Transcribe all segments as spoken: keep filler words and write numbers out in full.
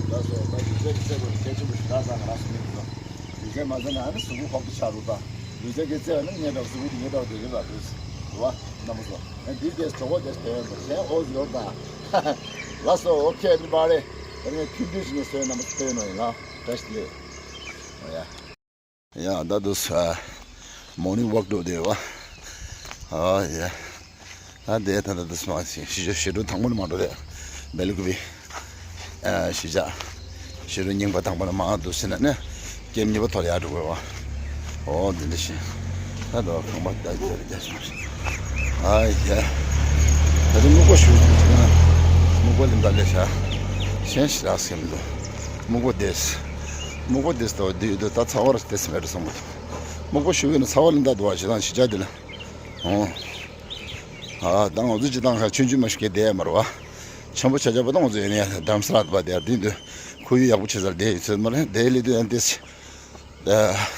ལགས་སོ། ད་ལུས་རྩལ་གྱི་ཚེ་སྒོ་ནས་གལ་ཆེན་པོ་ཞིག་ད་ས་ང་རང་སུ་མིན་འདུག་ལུས་རྩལ་མ་ཟ་ན་ཨ་ནི་གཟུགས་པོ་ཧོབ་ཏེ་ཆགས་རུ་ད། ལུས་རྩལ་གྱི་རྩེ་བ་ནི་ངའི་འདྲ་གཟུགས་པོ་དེ་ངའི་འདྲ་དེ་རེད་ལ་རེད། རེད་བ། རྣམ་པ་ཚོ། ཨ་འདི་དེ་གྲོགས་པོ་དེ་དེ་བས་མ་གཞན་ཨོ་ཟི་ཡོད་ད། ལགས་སོ། ཨོ་ཁེ་ཨེ་བྷི་རི་བྷ་ཌི། ད་ངས་ཐུང་ཐུང་ཞིག་ངས་བཟོས་རྣམ་པ་ཚོ་སྟོན་ནོ་ཡིན་ལ། བཀྲ་ཤིས་བདེ་ལེགས། ཨོ་ཡ། ཡ་ད་དུ་ས་མོར་ནིང་ཝོག་འགྲོ་བསྡད་ཡོད་པ། ཨ་ཡ། ད་དེ་ད་ད་དུ་སོང་ཞི་ཞི་ཞི་འགྲོ་དང་པོ་ནས་མ་འགྲོ་རེད། སྦེལ་ཀུ་པི། ཨ་ཞི་ཇ། ཞི་འགྲོ་རྙིང་པ་དང་པོ་ནས་མ་འདུག་ཟེར་ན་ནི། ཀེམ་གཉིས་པ་ཐོག་ལ་ཡར་འགྲོ་དགོས་པ། ཨོ་འདི་འདྲ་ཞིག་ད་དུ་ཁང་པ་ད་རྒྱ་རྒྱ་སོང་ཞིག་ཨ་ཡ། ད་དུ་སྨུག་པ་ཞུ་ཞིག་ན། སྨུག་པ་ལིམ་ད་ལས་ཤ། ཤན་ཞི་རག་སེམས་འདུག་སྨུག་པ་དེས། སྨུག་པ་དེས་ཏོ་དེ་ཡོད་དོ་ད་ཚ་བ་ར་དེས་མེད་དོ་སོང་མ་ཐུབ། སྨུག་པ་ཞུ་གི་ན་ཚ་བ་ལ་འདའ་འདུག་བ་ཞེ་དང་ཞི་ཅག་དེ་ལ། ཨོ། ཨ་ད་ང་ཚོ་ཅི་དང་ཁ་ཆུན་ཆུན་མ་ཞིག་གི་བསྡད་ཡ་མ་རེད་བ། ཆེན་པོ་ཆ་ཆ་པ་ད་ང་ཚོ་ཡོད་ནས་ཡ་འགྲམ་ས་ལ་བ་དེ་ཡ་དེ་འདུག་ཁོར་ཡུག་ཡག་པོ་ཆེ་སར་བསྡད་ཡོད་ཚོད་མ་རེད་དེ་ལི་དུ་ཡང་དེས།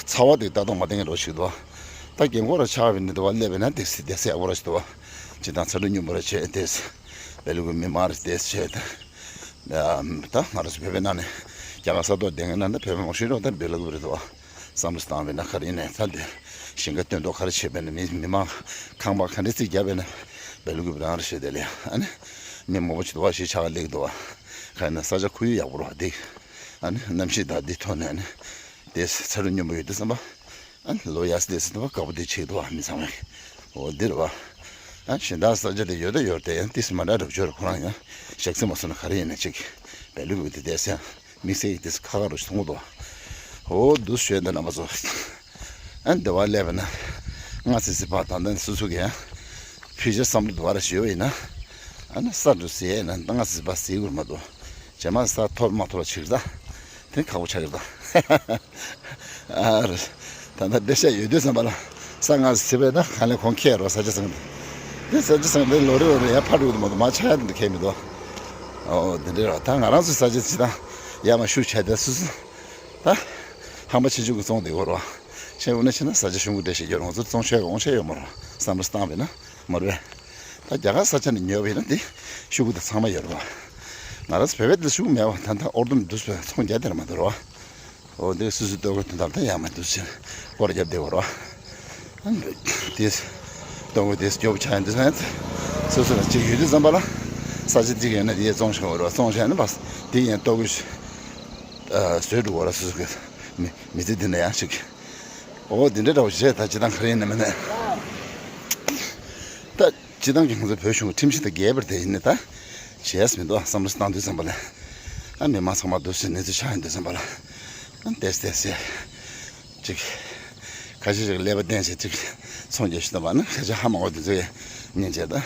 ཚ་བ་དེ་ལྟ་སྟངས་མ་བསྟན་གྱི་རོ་ཞིག་འདུག་བ། ད་རྒན་གོག་ར་ཆགས་པའི་ནི་འདུག་བ་སླེབས་པས་ན་དེ་སི་དེ་སི་ཡག་པོ་ར་ཞིག་འདུག་བ། ཇི་ལྟར་ཚ་དྲོད་སྙོམས་པོ་ར་བྱས་དེ་སི། བལ་ལུག་གི་མི་མང་ར་དེ་སི་བྱས་ད། ད་ང་རང་ཚོ་བོད་པའི་ནང་ནས་རྒྱ་གར་ས་ཐོག་བསྡད་མཁན་ནང་ད་བོད་པ་མང་ཤོས་རོགས་ད་བལ་ལུག་རེད་འདུག་བ། བསམ་བློ་བཏང་བས་ན་ག་རེ་ཡིན་ནའི་ད་དེ་ཞིང་ཁ་སྟོན་ཐོག་ག་རེ་བྱས་པས་ན་མི་མི་མང་ཁང་པ་ག་འདྲ་རྩིག་བརྒྱབ་པས་ན་བལ་ལུག་གི་རང་རེ་བྱས་དེ་ལས་ཨ་ནི་མི་མང་པོ་ཅིག་འདུག་བ་ཞིག་ཆགས་ལེགས་འདུག་བ། ག་ཡིན་ན་ས་ཆ་ཁོར་ཡུག་ཡག་པོ་རོགས་འདུག་ཨ་ནི་གནམ་གཤིས་ད་འདི་ཐོག་ནས་ཨ་ནི། དེ་ཚ་དྲོད་སྙོམས་པོ་ཡོད་དུས་ཙམ་པ། ཨ་ལོ་ཡག་སི་དེ་ཚོ་དགའ་པོ་དེ་ཆེ་འདུག་བ་མི་ཚང་མས། འོ་འདིར་བ། ཨ་གཞན་དག་ས་ཆ་དེ་ཡོད་ད་ཡོད་དེ་ཡང་ཏིས་མ་འདྲ་རབ་སྦྱོར་ཁོ་རང་ཡང་ཞག་ཚི་མ་སོང་ན་ག་རེ་ཡིན་ན་ཅིག་བལ་ལུག་དེ་བསྡད་སེ་དམིགས་བསལ་གྱི་དེ་ཚོ་ཁ་ཁ་རུ་ཞིག་མཐོང་གི་འདུག་འོ་འདུག་ཞོད་འདི་རྣམ་པ་ཚོ། ཨ་འདི་བ་སླེབས་པ་ན་ང་ཚེ་ཚེ་བག་དང་ལྡན་སུ་སུ་གི་ཡང་ཕི་ཤར་བསམ་བློ་འདི་བ་ར་ཞིག་ཡོད་ཡིན་ན། ཨ་ན་ས་འགྲོ་ཟེར་ཡས་ན་ང་ཚེ་ཚེ་བག་ཟེར་དགོས་མ་འདུག་རྗེས་མ་ས་ཐོབ་མ་ཐོབ་ལ་ཕྱིར་ད། དེ་ཁག་པོ་ཆགས་ཀྱི་རེད་ད། ཨ་རེད། ད་ལྟ་བདེ་ཤ་ཡོད་དུས་ཙམ་པ་ལ་ས་ང་ཚོ་བྱེད་པས་ན་ག་ལེ་གོང་ཁེ་རོ་ས་ཆ་ཚང་དེ་ས་ཆ་ཚང་དེ་ལོ་རེ་ལོ་རེ་ཡར་ཕར་འགྲོ་གི་འདུག་མ་གཏོགས་མར་ཆག་ཡ་དེ་འདྲ་ཁེ་མི་འདུག་ཨོ་དེ་འདྲ་རོ། ད་ང་རང་ཚོའི་ས་ཆ་ཅི་ད་ཡར་མར་ཤུགས་ཆག་དེ་སུ་སུ་ད་ཧམ་པ་ཆེ་ཆུང་གི་བཙོང་བསྡད་ཡོད་རོ། ཆེ་འུ་ན་ཆེ་ན་ས་ཆ་ཆུང་གི་འདྲ་ཞིག་ཡོད་རོ། ང་ཚོ་བཙོང་ཤེས་གི་འོང་ཤེས་ཡོད་མ་རོ་བསམ་བློ་བཏང་བས་ན། མ་རེད། ད་རྒྱ་གར་ས་ཆ་ནས་ཉོས་པ་ཡིན་ན་འདི་ཤུ་གུ་དང་ཚང་མ་ཡོད་རེད་བ། ང་རང་ཚོ་བོད་པའི་འདི་ཤུ་གུ་མེད་བ། ད་ལྟ་ཨོར་དུམ་འདུས་པའི་ཚོང་རྒྱག་དེར་མ་འདུར་བ། འོ་འདི་སུ་སུ་ལྟོ་གོས་དོན་དམ་ད་ཡང་མ་འདུས་ཕྱིར་སྐོར་རྒྱབ་བསྡད་བར་བ། འདི་ལྟོ་གོས་དེ་སྐྱོ་པོ་ཆགས་ཡིན་འདི་ཚོ་ཡང་སུ་སུ་ལ་གཅིག་ཡོད་དུས་ཙམ་པ་ལ་ས་ཆ་གཅིག་ཡོད་ན་དེ་ཡས་བཙོང་ཤོག་བར་བ། བཙོང་བྱས་ན་བ་དེ་ཡང་ལྟོ་གོས་བཟོས་འགྲོ་བར་སུ་སུ་གི་མི་མི་ཚེ་འདི་ན་ཡང་ཞིག་འོ་འདི་འདྲ་འདྲ་བོ་བྱས་ད་སྤྱི་བཏང་ག་རེ་ཡིན་ན་མིན་ན། ད། སྤྱི་བཏང་གི་ང་ཚོ་བོད་གཞུང་གི་ཁྲིམས་གཞི་དང་འགལ་བར་དེ་ཡིན་ནི་ད། བྱས་མི་འདུག་བསམ་བློ་བཏང་དུས་ཙམ་པ་ལ། ཨ་མི་མང་ཚང་མ་འདུག་སེ་གནས་ཚུལ་ཆགས་ཡོང་དུས་ཙམ་པ་ལ། ཨ་ཏེས་ཏེས་ཡ། ཅིག་ཁ་ཤས་ཅིག་ཀླད་པ་བརྟན་བྱས་ཅིག་ཚོང་རྒྱག་ཤི་ད་པ་ན་ཁ་ཤས་ཧ་མ་གོ་དེ་ཚོ་ཡ་ཉན་བྱས་ད།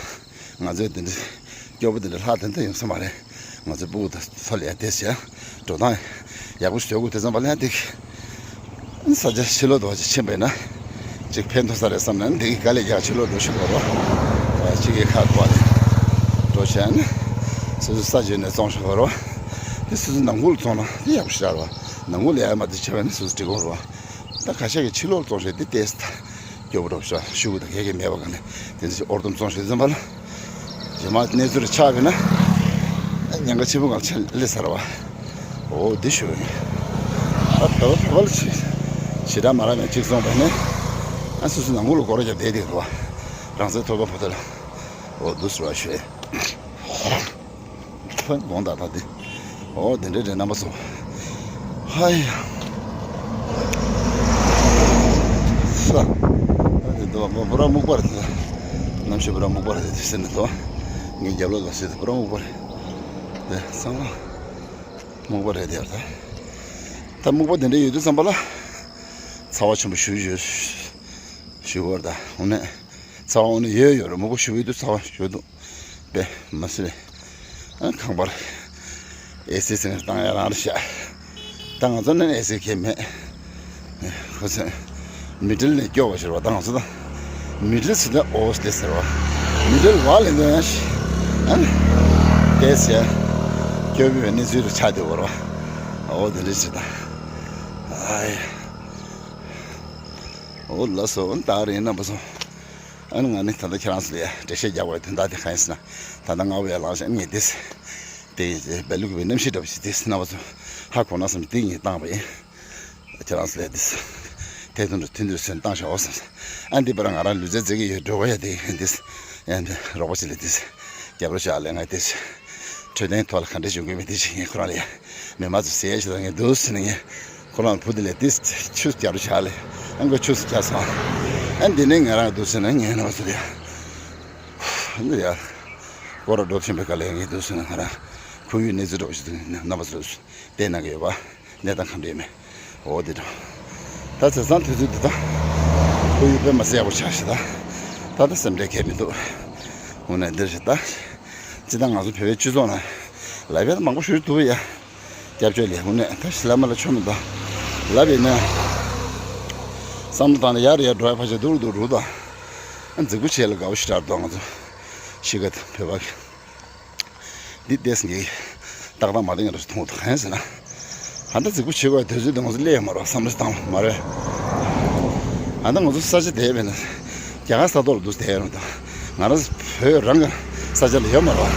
ང་ཚོའི་དེ་འདྲ་སྐྱོ་པོ་དེ་འདྲ་ལྷག་དེ་འདྲ་ཡོང་ས་མ་རེད། ང་ཚོའི་སྤུ་གུ་དང་ཚོ་ལ་ཡ་ཏེས་ཡ། འགྲོ་སྟངས་ཡག་པོ་ཞིག་བཟོ་དགོས་དུས་ཙམ་པ་ལ་ཡ་ཏིག་ས་ཆ་ཕྱི་ལོགས་དུ་བ་ཅིག་ཕྱིན་པས་ན། ཅིག་ཕན་ཐོགས་ས་རེད་བསམ་ན་འདི་གི་དཀའ་ལས་རྒྱག་ཕྱི་ལོགས་འགྲོ་ཤི་དགོས་རོ། ཅིག་གི་ཁ་དགོས་རེད། འགྲོ་བྱས་ན། སོ་སོའི་ས་ཆ་ནས་བཙོང་ཤི་དགོས་རོ། དེ་སོ་སོའི་ནང་ཁུལ་བཙོང་ན་དེ་ཡག་པོ་ཞིག་རེད་བ། ནང་ཁུལ་ལ་ཡ་མ་དེ་ཆེ་བས་ན་སོ་སོ་འགྲིག་དགོས་རོ། ད་ཁ་ཤས་ཀྱི་ཕྱི་ལོགས་བཙོང་ཤི་དེ་ཏེས་ད། སྐྱོ་པོ་རོབ་ཤོག་ཤུ་གུ་དང་གད་གད་མེད་པ་ག་ནས་དེ་ཚོ་ཨོར་དུམ་བཙོང་ཤི་ཟིན་པ་ལ། རྗེས་མ་གནས་ཚུལ་ཆགས་པས་ན། ཉེན་ཁ་ཆེན་པོ་གང་ཆེ་སླེབས་ཚར་བ། འོ་འདི་ཞུ་བས་ནས། ད་བོད་པ་བོད་པ་ལ་ཞི་ཞི་དྲག་མ་རག་ནས་གཅིག་སོང་བས་ནས། ཨ་སོ་སོ་ནང་ཁུལ་ལ་སྒོ་ར་རྒྱབ་བསྡད་བསྡད་འདུག་བ། རང་སའི་ཐོབ་ཐང་ཕོ་ཐོ་ལ། འོ་འདུག་ཟེར་བ་ཞུ་བས། ཕོན་དགོང་དག་དག་འདི། འོ་འདི་འདྲའི་འདྲའི་རྣམ་པ་ཚོ། ཧའི། ས། འདི་འདུག་བ་པུ་ར་སྨུག་པ་རེད་དེ། གནམ་གཤིས་པུ་ར་སྨུག་པ་རེད་དེ་ཟེར་ནས་འདུག་བ། ངའི་རྒྱབ་ལོགས་ལ་ཟེར་དེ་པུ་ར་སྨུག་པ་རེད། དེ་ཚང་མ་སྨུག་པ་རེད་དེ་ཡར་ད། ད་སྨུག་པ་འདི་འདྲ་ཡོད་དུས་ཙམ་པ་ལ། ཚ་བ་ཆེན་པོ་ཞུ་ཞུ་ཞུ་བར་ད་འོ་ནས། ཚ་བ་འོ་ནས་ཡོད་ཡོད་རེད། སྨུག་པ་ཞུ་ཡོད་དུས་ཚ་བ་ཞུ་འདུག་པས་མ་སྲིད། ཨ་ཁང་པར་ཨེ་སི་ཟེར་ནས་བཏང་ཡ་རང་རེད་ཤག་ད་ང་ཚོ་ནས་ཨེ་སི་ཁེལ་མེད། ཁོ་ཚོས་མི་ཌལ་ནས་སྐྱོ་བ་ཟེར་བ་ད་ང་ཚོ་ད་མི་ཌལ་ཟེར་ན་ཨོ་སྟེ་ཟེར་བ། མི་ཌལ་བ་ལེན་དོན་ཡང་ཨ་ཏེ་ཟེར་སྐྱོ་བའི་གནས་ཚུལ་རུ་ཆགས་བསྡད་པ་རེད་བ། འོ་དེ་འདྲ་ཞིག་ད། ཨའི། འོ་ལགས་སོ། ད་རེས་རྣམ་པ་ཚོ། ཨ་ནི་ང་ནི་ད་ལྟ་ཁྱེད་རང་ཚོ་ལ་འགྲེལ་བཤད་རྒྱག་པའི་དོན་དག་དེ་གང་ཡིན་ཟེར་ན། ད་ལྟ་ང་བས་ལངས་ཤག་ངས་དེ། དེ་བལ་ལུག་པའི་རྣམ་ཤེས་འདྲ་པོ་ཞིག་དེ་རྣམ་པ་ཚོ་ཧ་གོ་ན་བསམ་དེ་ངས་བཏང་བ་ཡིན། ཁྱེད་རང་ཚོ་ལ་དེ། དེ་དོན་དུ་མཐུན་འདོད་སེམས་བཏང་ཤོག་བསམ། ཨ་འདི་པར་ང་རང་ལུས་རྩལ་རྩེད་ཀྱི་ཡོད་འགྲོ་གི་ཡ་དེ་ཡིན་དེ། ཡང་དེ་རོགས་པ་ཞིག་ལ་དེ། རྒྱབ་རོགས་ཤག་ལས་ང་དེ། འཕྲོད་བསྟེན་ཐོག་ལ་ག་འདྲ་བྱུང་གི་མེད་དེ་ཞིག་ཡིན་ཁོ་རང་ལ་ཡ། མི་མང་ཚོ་ཟས་ཞིག་ལ་ངས་འདུག་ཟེར་ནས་ངས་ཁོ་རང་བུ་དེ་ལ་དེ་ཆུ་རྒྱབ་རོགས་ཤག་ལས་ཨ་མགོ་ཆུ་རྒྱབ་སོང་། ཨ་འདི་ནས་ང་རང་འདུག་ཟེར་ན་ངས་ན་བ་ཟེར་ཡ། འདི་ཡ། སྐོར་ར་འགྲོ་བཞིན་པའི་སྐབས་ལ་ངས་འདུག་ཟེར་ན་ང་རང་ཁོར་ཡུག་གནས་ཚུལ་འདྲ་པོ་ཞིག་འདུག་རྣམ་པ་ཚོས་བལྟས་གནང་གི་ཡོད་པ། གནས་སྟངས་ག་འདྲ་ཡོད་མེད། འོ་དེ་འདྲ། ད་བྱས་ཙང་དུས་ཚོད་འདི་དང་ཁོར་ཡུག་དཔེ་མ་སྲིད་ཡག་པོ་ཆགས་ཤག་ད། ད་ལྟ་སེམས་ཁྲལ་གང་ཡང་མི་འདུག་འོ་ན་འདིར་ཞིག་ད། སྤྱིར་བཏང་ང་ཚོ་བོད་པའི་སྤྱི་ཚོགས་ནང་ལ་བལ་མང་པོ་ཞིག་འདུག་ཡ། སྐྱབས་བཅོལ་ལས་འོ་ན་ད་ཞི་ལ་མ་ལ་ཆོ་མི་འདུག་ལབ་ཡིན་ན། བསམ་བློ་བཏང་ནས་ཡར་ཡར་འགྲོ་ཡ་ཕལ་ཆེར་འདུག་འདུག་འདུག་ད། རྫིག་པོ་བྱས་ལ་དགའ་པོ་ཞིག་རག་འདུག་ང་ཚོ་གཤིས་ཀ་དང་བོད་པ་གི། འདི་ལྟས་ངས་ཏག་ཏག་མ་བསྟན་ཡང་འདྲ་ཞིག་མཐོང་འདུག་གང་ཡིན་ཟེར་ན། ད་ལྟ་རྫིག་པོ་བྱེད་དགོས་དུས་ཚོད་འདི་ང་ཚོ་སླེབས་ཡོད་མ་རེད་བསམ་བློ་ཞིག་བཏང་མ་རེད། ད་ལྟ་ང་ཚོ་ས་ཆ་དེ་བས་ན་རྒྱ་གར་ས་ཐོག་ལ་འདུག་བསྡད་ཡོད་རེད་ད། ང་རང་བོད་རང་གི་ས་ཆ་ལ་ཡོད་མ་རེད།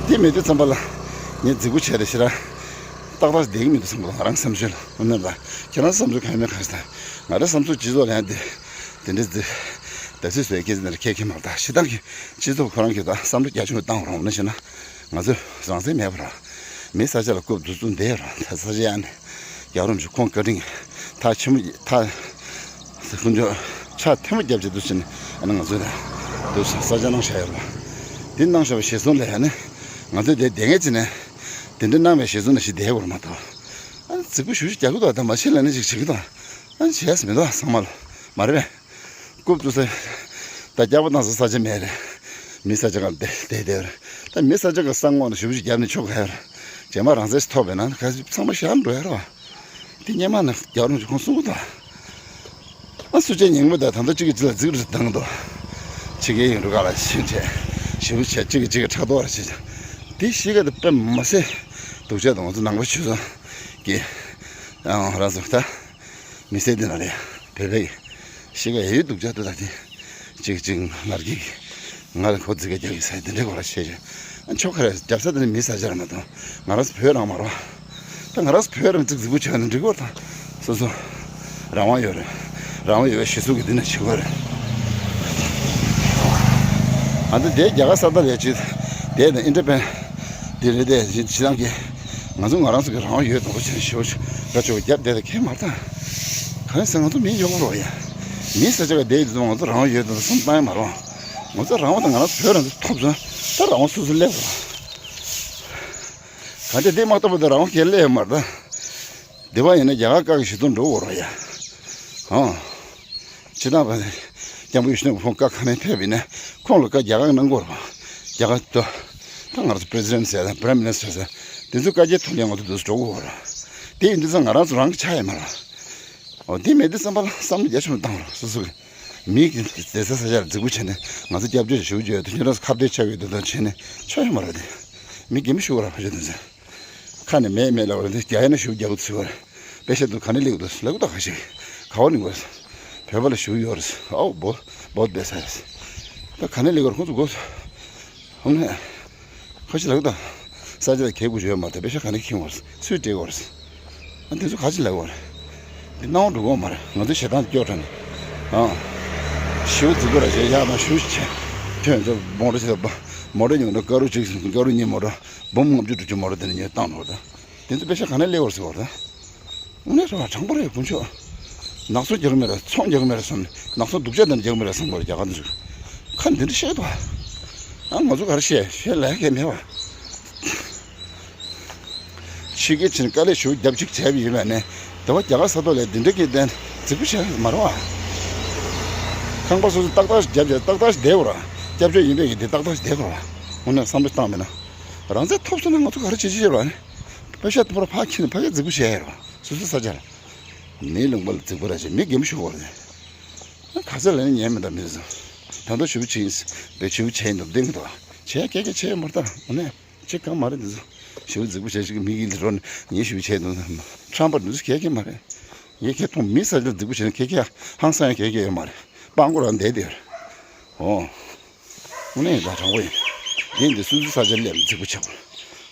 དེ་མེད་དུས་ཙམ་པ་ལ་ངས་རྫིག་པོ་བྱས་ཏེ་ཞེ་དྲག་ཏག་ཏག་བསྡད་ཀྱི་མི་འདུག་བསམ་གྱི་འདུག་ང་རང་བསམ་ཚུལ་ལ། འོ་ན་ད་ཁྱེད་རང་བསམ་ཚུལ་གང་ཡིན་མིན་གང་ཞིག་ད། ང་རང་བསམ་ཚུལ་སྤྱི་ཚོགས་ལ་ཡང་དེ་དེ་འདྲ་ཟེར། ད་སུས་བཟོས་ཀྱི་ཟེར་ན་ཁྱད་ཁྱད་མ་རེད་ད། སྤྱིར་བཏང་གི་སྤྱི་ཚོགས་ཁོ་རང་གི་ད་བསམ་བློ་རྒྱ་ཆུང་བཏང་རོགས་ན་ཞེ་ན། ང་ཚོ་རང་བཙན་མེད་པ་ར། མི་ས་ཆ་ལ་རྐུབ་བཙུགས་བཙུགས་བསྡད་ར། ད་ས་ཆ་ཡ་ནས་རྒྱལ་བ་རིན་པོ་ཆེ་ཁོང་བཀའ་དྲིན་གྱིས་ཐག་ཆེན་པོ་ཐག་ཁོང་ཚོ་ཕྱག་ཐལ་མོ་རྒྱབ་བྱས་འདུག་ཟེར་ནས་ཨ་ནི་ང་ཚོ་ལ་འདུག་ས་ཆ་གནང་བཞག་ཡོད་ར། དེ་གནང་བཞག་པ་ཞེ་སོང་ལ་ཡ་ནི་ང་ཚོ་དེ་བསྡད་མཁན་ཅིག་ནས་དེ་འདྲ་གནང་བའི་ཞེ་སོང་ནས་ཞིག་བསྡད་དགོས་ར་མ་གཏོགས། ཨ་ནི་རྫིག་པོ་ཞུ་ཞུ་རྒྱག་གི་འདུག་ད་མ་ཤེས་ལ་ནི་ཞིག་བྱེད་ཀྱི་འདུག་ཨ་ནི་བྱས་ཟིན་མི་འདུག་ཚང་མ་ལ་མ་རེད་པས། རྐུབ་བཙུགས་ས། ད་སྐྱག་པ་བཏང་ས་ས་ཆ་མེད་རེད། མི་ས་ཆ་གང་བསྡད་བསྡད་བསྡད་རེད། ད་མི་ས་ཆ་གང་ས་ངོགས་ནས་ཞུ་ཞུ་རྒྱབ་ནས་ཆོག་ག་ཡ་རེད། རྗེས་མ་རང་བཙན་ཞིག་ཐོབ་པས་ན་ག་ཚང་མ་ཞར་འགྲོ་ཡ་རེད་བ། དེ་སྔོན་མ་ནས་རྒྱལ་བ་རིན་པོ་ཆེ་ཁོང་གསུང་གི་འདུག་ཨ་སུ་ཆེ་ཉིན་མོ་དང་ད་ལྟ་གཅིག་གིས་གཅིག་ལ་རྫིག་རུ་བཏང་འདུག་ཕྱི་རྒྱལ་ཡིན་འགྲོ་ག་ལ་ཕྱིན་བྱས་ཞུ་བྱས་གཅིག་གིས་གཅིག་གི་ཕྲག་དོག་ར་བྱེད་ཅིང་། དེ་ཤི་ཀ་དེ་དཔེ་མ་སྲིད་སྡུག་ཅག་དང་ང་ཚོ་ནང་པ་ཆོས་ཚོགས་ཀྱི་ཨང་རང་ཚོ་ད། མི་སེར་འདི་ན་རེ་བོད་པའི་གཤིས་ཀ་ཡ་ཡུལ་སྡུག་ཅག་ཏུ་ད་དེ་གཅིག་གཅིག་ང་རྒྱལ་གྱི་ང་ལ་ཁོ་རྫིག་ག་རྒྱག་གི་ས་དེ་འདྲའི་སྐོར་ལ་བཤད་ཀྱི་ཨ་ཆོ་ག་རེ་རྒྱབ་ས་དེ་ནི་མི་ས་ཆ་རེད་མ་གཏོགས་ང་རང་ཚོ་བོད་རང་མ་རེད། ད་ང་རང་ཚོ་བོད་རང་རྫིག་རྫིག་པོ་བྱས་ན་འགྲིག་གི་རེད་ད། སོ་སོ་རང་དབང་ཡོད་རེད། རང་དབང་ཡོད་པའི་གཞི་གཟུགས་ཀྱི་འདི་ན་བྱེད་དགོས་རེད། ཨ་ནི་དེ་རྒྱ་གར་ས་ཐོག་ལ་ཡ་ཅིག་དེ་ནི་ཨིན་ཌི་པེན་འདི་རེད་དེ་ཇི་ལང་གི་ང་ཚོ་ང་རང་ཚོ་གི་རང་དབང་ཡོད་དང་པོ་བྱས་ཞོ་ཞོ་ར་ཆོ་རྒྱབ་བསྡད་དེ་ཁྱད་མ་ཐང་། གང་ཡིན་ཟེར་ང་ཚོ་མི་ཡོད་མ་རོགས་ཡ། མི་ས་ཆ་ག་བསྡད་ཡོད་དུས་ང་ཚོ་རང་དབང་ཡོད་དང་བསམ་བཏང་ཡ་མ་རོགས། ང་ཚོ་རང་དབང་དང་ང་རང་ཚོ་བོད་རང་ཚོ་ཐོབ་སོང་ད་རང་དབང་སོ་སོ་སླེབས་རོགས། གང་ལྟར་འདི་མ་གཏོགས་པ་དང་རང་དབང་གང་སླེབས་ཡོད་མ་རེད་ད། འདི་བ་ཡིན་ན་རྒྱ་གར་བཀའ་གི་ཞུ་དོན་འགྲོ་དགོས་རོགས་ཡ། ཧང་། ཕྱི་ནང་བ་སྐྱབས་མགོན་ཡིད་བཞིན་ནོར་བུ་ཁོང་བཀའ་ཁ་ནས་ཕེབས་པ་ཡིན་ན་ཁོང་ལ་བཀའ་རྒྱ་གར་གནང་དགོས་རེད་པ། རྒྱ་གར་དུ། ད་ང་ཚོ་པི་རེ་སི་ཌེན་ཊི་ཟེར་དང་པི་རའིམ་མི་ནི་སི་ཊར་ཟེར། དེ་ཚོའི་བཀའ་རྒྱའི་ཐོག་ལ་ང་ཚོ་འདུག་སེ་འགྲོ་དགོས་རེད། དེ་ཡིན་དུས་ཙང་ང་རང་ཚོ་རང་གི་ཆགས་ཡོད་མ་རེད། འོ་དེ་མེད་དུས་ཙམ་པ་ལ་བསམ་བློ་རྒྱ་ཆེན་པོ་བཏང་རོགས་སོ་སོ་གི། མི་གི་བསྡད་ས་ས་ཆ་ལ་རྫིག་པོ་བྱས་ནས་ང་ཚོ་སྐྱབས་བཅོལ་ཞུ་རྒྱུ་ཡོད་དུས་ཁྱེད་རང་ཚོ་ཁ་བརྡ་ཆགས་ཡོད་དུས་དང་བྱས་ནས་ཆོག་ཡོད་མ་རེད་དེ། མི་གད་མོ་ཤོར་བ་རེད་ཕ་ཆོས་དུས་ཚོད། ཁ་ནས་མེད་མེད་ལབ་རེད་དེ་རྒྱ་ཡན་ན་ཞུ་རྒྱག་གི་ཚུལ་བ་རེད། དཔེ་ཆ་འདུག་ག་ནས་སླེབས་འདུག་ལབ་གི་ད་ག་ཞིག་ག་བ་ནས་འགོས། བོད་པ་ལ་ཞུ་ཡོད་རེད་ཨའོ་བོ་བོ་བསྡད་ས་རེད། ད་ག་ནས་སླེབས་གར་ཁོང་ཚོ་འགོས། ཧམ་ནས། ཁ་ཤས་ལབ་གི་ད། ས་ཆ་ལ་གད་དགོས་ཡོད་མ་རེད་དཔེ་ཆ་ག་ནས་ཁྱེར་འགོས་སུས་སྤྲད་འགོས་རེད། ཨ་འདི་ཚོ་ག་ཅི་ལབ་འགོས་རེད། འདི་སྣང་བ་འགྲོ་གི་མ་རེད་ང་ཚོ་ཞེ་སྡང་སྐྱོ་དྲགས་ནས། ཨང་། ཞུ་རྫིག་པོ་ར་ཞེ་ཡག་མ་ཞུ་ཆེ། ཁྱོད་ཚོ་མོ་ཊ་ཆེ་ད་མོ་ཊ་ཉོ་ན་དཀར་རུ་གཅིག་དཀར་རུ་གཉིས་མོ་ཊ་འབུམ་ལྔ་བཅུ་དྲུག་ཅུ་མོ་ཊ་དེ་ནས་ཉོས་བཏང་འགྲོ་ད། དེ་ཚོ་དཔེ་ཆ་ག་ནས་སླེབས་པར་ཟེར་བ་རེད། དངོས་གནས་རེད་བ་དྲང་པོ་རེད་དཀོན་མཆོག་ནག་ཚོང་རྒྱག་མེད་ར་ཚོང་རྒྱག་མེད་ར་བསམ་ནས་ནག་ཚོང་སྡུག་ཅག་དེ་འདྲ་རྒྱག་མེད་ར་བསམ་པར་རྒྱ་གར་འདི་ཚོས་ཁ་འདི་འདྲ་བཤད་འདུག་ཨ་ང་ཚོ་ག་རེ་བཤད་བཤད་ལས་ཀ་མེད་བ། ཕྱི་རྒྱལ་ཕྱིན་དཀའ་ལས་ཞུ་རྒྱབ་ཅིག་བྱས་པ་ཡིན་པ་ནས་དེ་བ་རྒྱ་གར་ས་ཐོག་ལས་འདི་འདྲ་གི་བརྟེན་རྫིག་པོ་བྱས་མ་རེད་བ། ཁང་པ་སོ་སོ་ཏག་ཏག་ཞིག་རྒྱབ་བྱས་ཏག་ཏག་ཞིག་བསྡད་དགོས་ར་སྐྱབས་བཅོལ་ཡིན་པའི་གི་འདི་ཏག་ཏག་ཞིག་བསྡད་དགོས་ར་དངོས་གནས་བསམ་བློ་བཏང་མེད་ན་རང་བཙན་ཐོབ་སོང་ན་ང་ཚོ་ག་རེ་བྱེད་ཅི་བྱེད་ར་ནི་དཔེ་ཤ་དུམ་བུར་ཕ་ཁྱི་ནི་ཕ་གི་རྫིག་པོ་བྱས་ཡོད་ར་བ་སོ་སོའི་ས་ཆ་ལ་མིའི་ལུང་པ་ལ་རྫིག་པོ་ར་བྱས་མི་རྒན་པོ་ཞུ་བ་རེད། ཨ་ག་ཚད་ལ་ནི་ཉན་མི་འདུག་མི་ཚོ། ད་དུང་ཞུ་བྱེད་ཡིན་བའི་ཞུ་བྱེད་ཡིན་འདུག་བདེན་གི་འདུག་བྱེད་ཡ་སྐད་ཆ་བྱེད་ཡ་མ་རེད་ད་དངོས་གནས་བྱེད་གང་མ་རེད་འདི་ཚོ། ཞེ་པོ་རྫིག་པོ་བྱས་ཅིག་མི་གིས་འགྲོ་ནས་ངས་ཞེ་པོ་བྱས་འདུག་ཁྲམ་པ་འདུག་སེ་གས་གས་མ་རེད། ངས་ཁྱེད་མཐོང་མི་ས་ཆ་རྫིག་པོ་བྱས་ནས་གས་གས་ཧང་སང་ཡང་གས་གས་ཡོད་མ་རེད། སྤང་གོ་རང་བསྡད་དེ་རེད། ཨོ། དངོས་གནས་ཡིན་ད་དྲང་པོ་ཡིན། འདི་འདི་སོ་སོའི་ས་ཆ་སླེབས་རྫིག་པོ་ཆགས།